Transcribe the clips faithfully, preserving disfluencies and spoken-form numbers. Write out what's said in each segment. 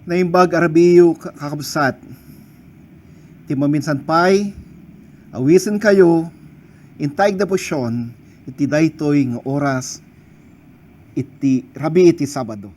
Naimbag a rabiyo, ka-, kakabsat. Ti maminsan pay, awisenkayo, intay devotion iti daytoy nga oras iti rabii ti Sabado.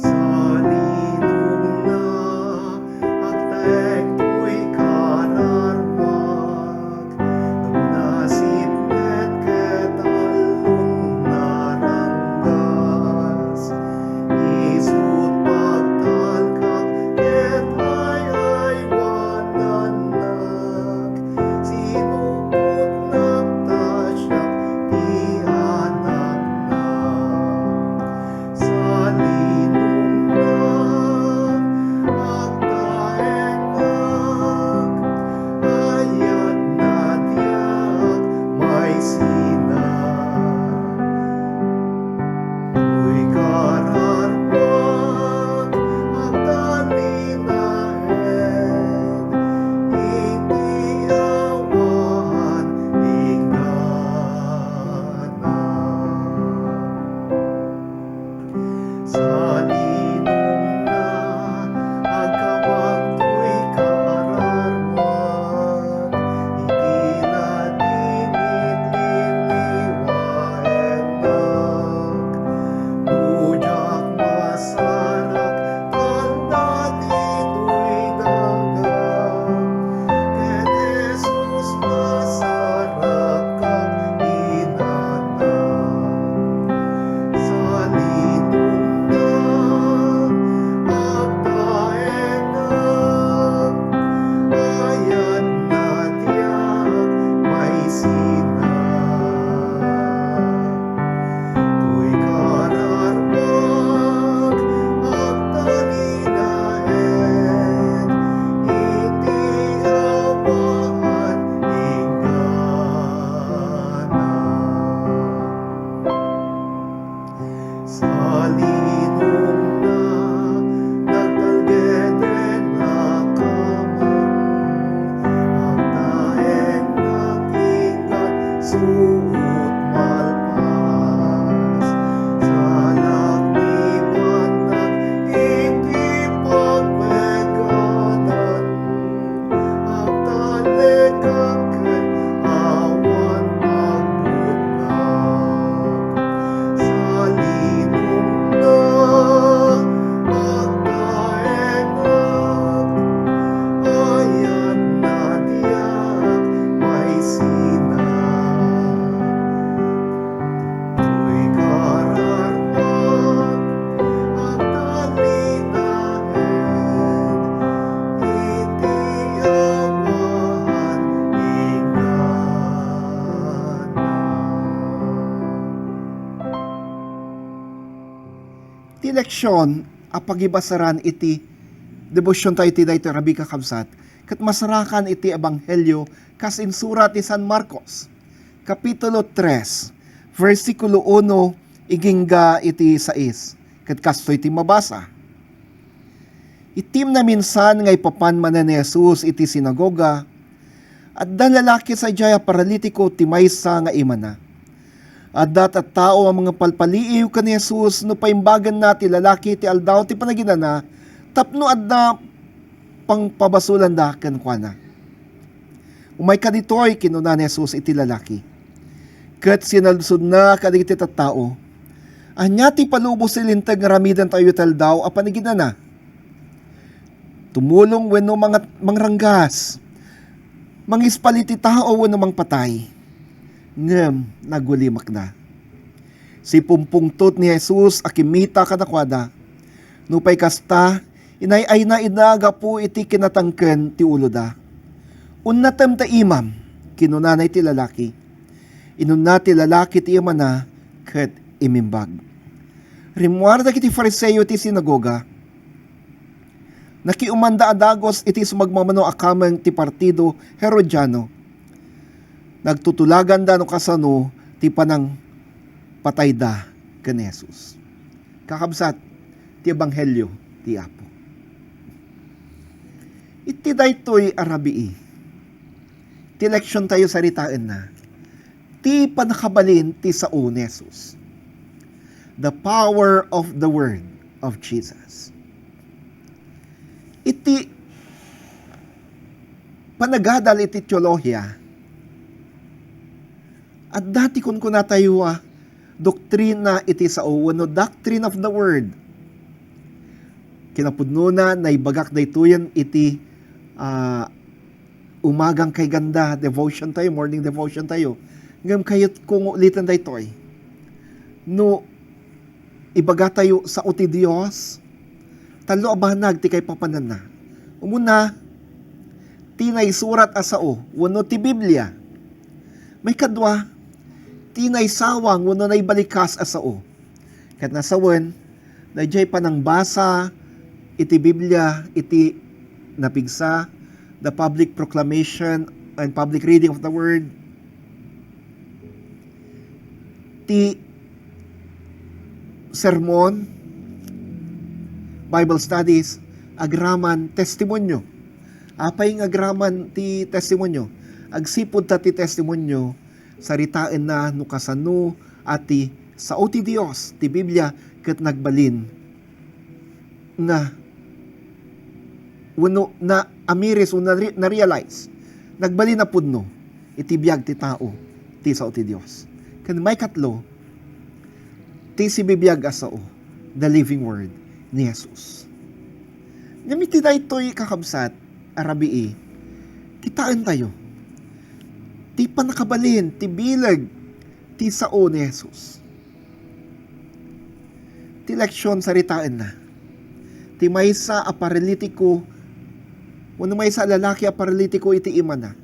Salinumna, agtaengtoy kararmak, nasipnget ket allun naranggas. Isut' pagtalkak ket ay-aywanannak, sinupotnak ta siak ti anakna. Salinumna, agtaengnak, ayatna diak maysina. Toy kararmak, agtalinaed iti awan inggana. Salinumna, agkamangtoy kararmak, iti ladingit linliwaennak. No diak masarak, tanda ditoy daga, ket Jesus, masarak ka, inana. Salinumna, agtaengnak, ayatna diak maysina. Toy kararmak, agtalinaed iti awan inggana. Salinumna, nagtalgeden a kamang, agtaengnak inggan suot malpas. Salaknibannak iti pagmegadan, agtalekak ket awan pagbutngan. Salinumna, agtaengnak, ayatna diak maysina. Toy kararmak, agtalinaed iti awan inggana. Ti leksion a pagibasaran iti debosiontayo iti daytoy rabii, kakabsat, ket masarakan iti Ebanghelio kas insurat ni San Marcos, Kapitulo tres, bersikulo uno igingga iti sais, ket kastoy ti mabasa. Iti naminsan nga ipapan manen ni Jesus iti sinagoga, adda lalaki sadiay a paralitiko ti maysa nga imana. Adda tattao a mangpalpaliiw ken ni Jesus no paimbagenna ti lalaki ti Aldaw ti Panaginana tapno adda pangpabasolanda kenkuana. "Umayka ditoy," kinuna ni Jesus iti lalaki. Ket sinaludsodna kadagiti tattao, "Ania ti palubos ti linteg nga aramidentayo iti Aldaw a Panaginana? Tumulong wenno mangat-, mangranggas? Mangispal iti tao wenno mangpatay?" Ngem nagulimakda. Sipumpungtot ni Jesus a kimmita kadakuada. Nupay kasta, Inay-ayna ida gapu iti kinatangken ti uloda. "Unnatem ta imam," kinunana iti lalaki. Inunna ti lalaki ti imana ket imimbag. Rimmuar dagiti Fariseo iti sinagoga. Nakiumanda a dagus iti sumagmamano a kameng ti partido Herodiano. Nagtutulaganda no kasano ti panangpatayda ken ni Jesus. Kakabsat, ti ebanghelio ti Apo. Iti daytoy a rabii, ti leksiontayo saritaenna ti pannakabalin ti sao ni Jesus. The power of the word of Jesus. Iti panagadal iti teolohiya, adda ti kunkunatayo a doktrina iti sao wenno doctrine of the word. Kinapudnona, naibagak daytoyen iti, ah, umagang kay ganda, devotion tayo, morning devotion tayo. Ngem kayatko nga uliten daytoy. No ibaga tayo sao ti Dios, tallo a banag ti kaipapananna. Umuna, ti naisurat a sao wenno ti Biblia. Maikadua, ti naisawang wenno naibalikas a sao. Ket nasawen, daydiay panangbasa iti Biblia iti napigsa, the public proclamation and public reading of the word, ti sermon, Bible studies, agraman testimonio. Apay nga agraman ti testimonio? Agsipud ta ti testimonio, saritaenna no kasano a ti sao ti Dios, ti Biblia, ket nagbalin nga wenno naamiris o nare-, narealize, nagbalin a pudno iti biag ti tao ti sao ti Dios. Ken maikatlo, ti sibibiag a sao, the living word ni Jesus. Ngem iti daytoy, kakabsat, a rabii, kitaentayo ti pannakabalin ti bileg ti sao ni Jesus. Ti leksion saritaenna ti maysa a paralitiko wenno maysa a lalaki a paralitiko iti imana.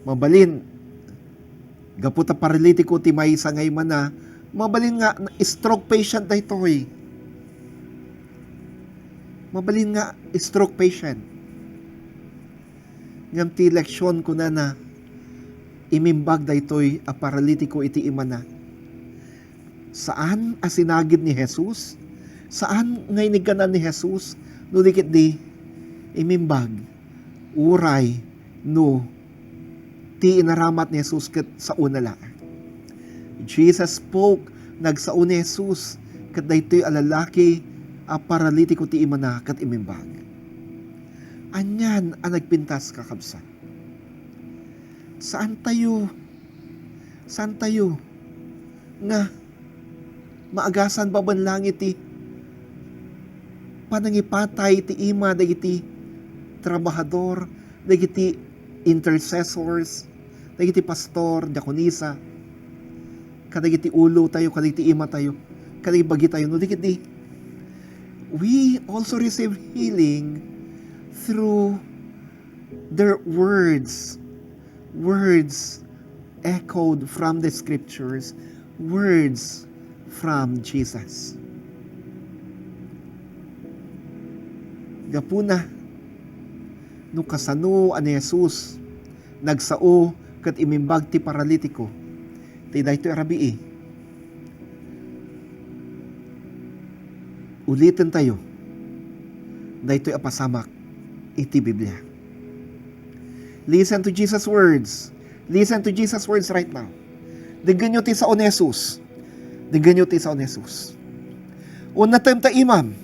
Mabalin, gapu ta paralitiko ti maysa nga imana, mabalin nga stroke patient daytoy. Mabalin nga stroke patient. Ngem ti leksion, kunana, imimbag daytoy a paralitiko iti imana. Saan a sinagid ni Jesus? Saan nga inigganan ni Jesus? No di ketdi, imimbag, uray no ti inaramat ni Jesus ket saona laeng. Jesus spoke, nagsao ni Jesus, ket daytoy a lalaki a paralitiko ti imana ket imimbag. Anian a nagpintas, kakabsat? Saantayo, saantayo nga maagasan babaen laeng iti panangipatay ti ima dagiti trabahador, dagiti intercessors, dagiti pastor, diakonisa, kadagiti ulo tayo, kadagiti ima tayo, kadagiti bagi tayo, no di ketdi, we also receive healing through their words. Words echoed from the scriptures, words from Jesus. Gapuna, no kasano a ni Jesus nagsao ket imimbag ti paralitiko ti daytoy a rabii, uliten tayo daytoy a pasamak iti Biblia. Listen to Jesus' words. Listen to Jesus' words right now. Denggenyo ti sao ni Jesus. Denggenyo ti sao ni Jesus. Unnatem ta imam.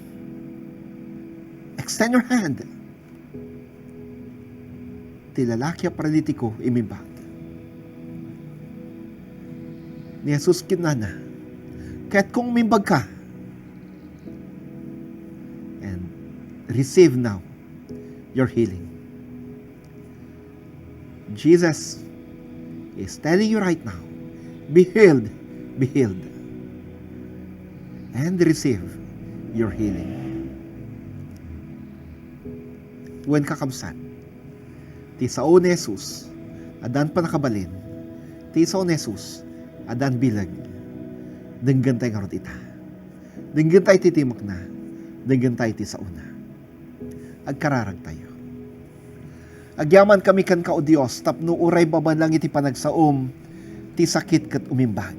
Extend your hand. Ti lalaki a paralitiko imimbag. Ni Jesus kinunana, "Kayatkong umimbag ka. And receive now your healing." Jesus is telling you right now, be healed, be healed, and receive your healing. Wen, kakabsat, ti sao ni Jesus, addan pannakabalin, ti sao ni Jesus, addan bileg, denggentay ngarud ita. Denggentay ti timekna, denggentay ti saona. Agkararagtayo. Agyamankami kenka, O Dios, tapno uray babaen lang iti panagsaom, ti sakit ket umimbag.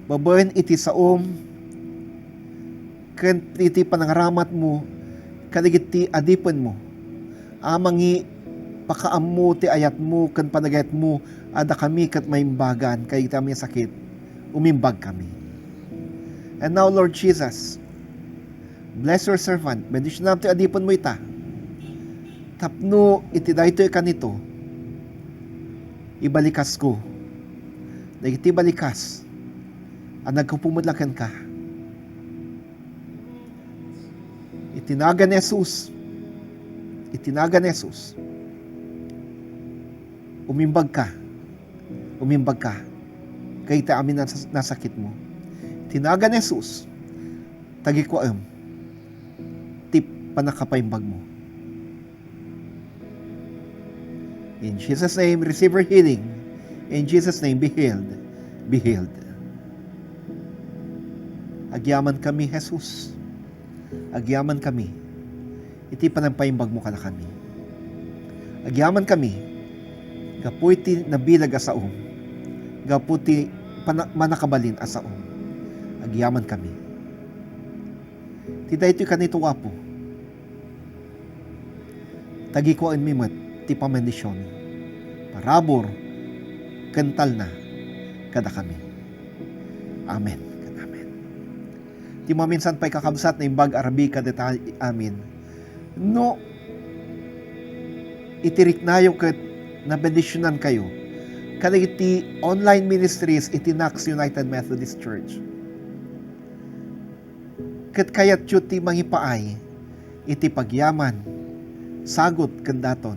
Babaen iti saom ken iti panangaramatmo kadagiti adipenmo. Amangan pakaammo ti ayatmo ken panagayatmo a dakami ket maimbagan kadagiti amin a sakit, umimbagkami. And now, Lord Jesus, bless your servant. Bendisionam ti adipenmo ita. Tapno iti daytoy kanito, ibalikasko dagiti balikas a naggapu met la kenka. Iti nagan ni Jesus, iti nagan ni Jesus, umimbagka, umimbagka, kay iti amin a nas-, nasakitmo. Iti nagan ni Jesus, tagikuaem ti pannakapaimbagmo. In Jesus' name, receive your healing. In Jesus' name, be healed. Be healed. Agyamankami, Jesus. Agyamankami iti panangpaimbagmo kadakami. Agyamankami gapu iti nabileg a saom, gapu ti pana-, mannakabalin a saom. Agyamankami. Ti daytoy kanito, Apo, tagikuaenmi met ti pammendision, parabur, ken talna kadakami. Amen ken amen. Ti maminsan pay, kakabsat, naimbag a rabii kadata amin. No iti riknayo ket nabendisionankayo kadagiti online ministries iti Knox United Methodist Church, ket kayatyo ti mangipaay iti pagyaman, sagut, ken daton,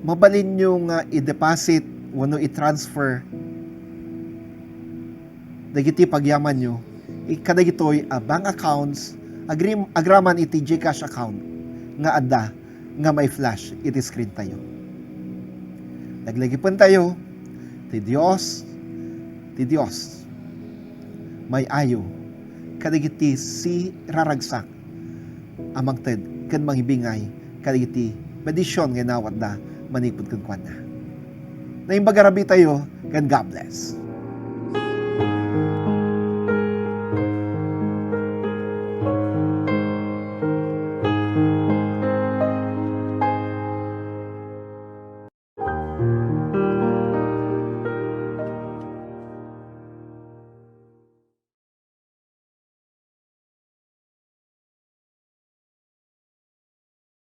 mabalinyo nga i-deposit wenno i-transfer dagiti pagyamanyo i-, kadagitoy a bank accounts agrim-, agraman iti GCash account nga adda nga mai-flash iti screen tayo. Laglagipentayo, ti Dios, ti Dios, may-ayo kadagiti siraragsak a mangted ken mangibingay kadagiti bendision nga inawatda manipud kenkuana. Naimbag a rabii tayo, ken God bless.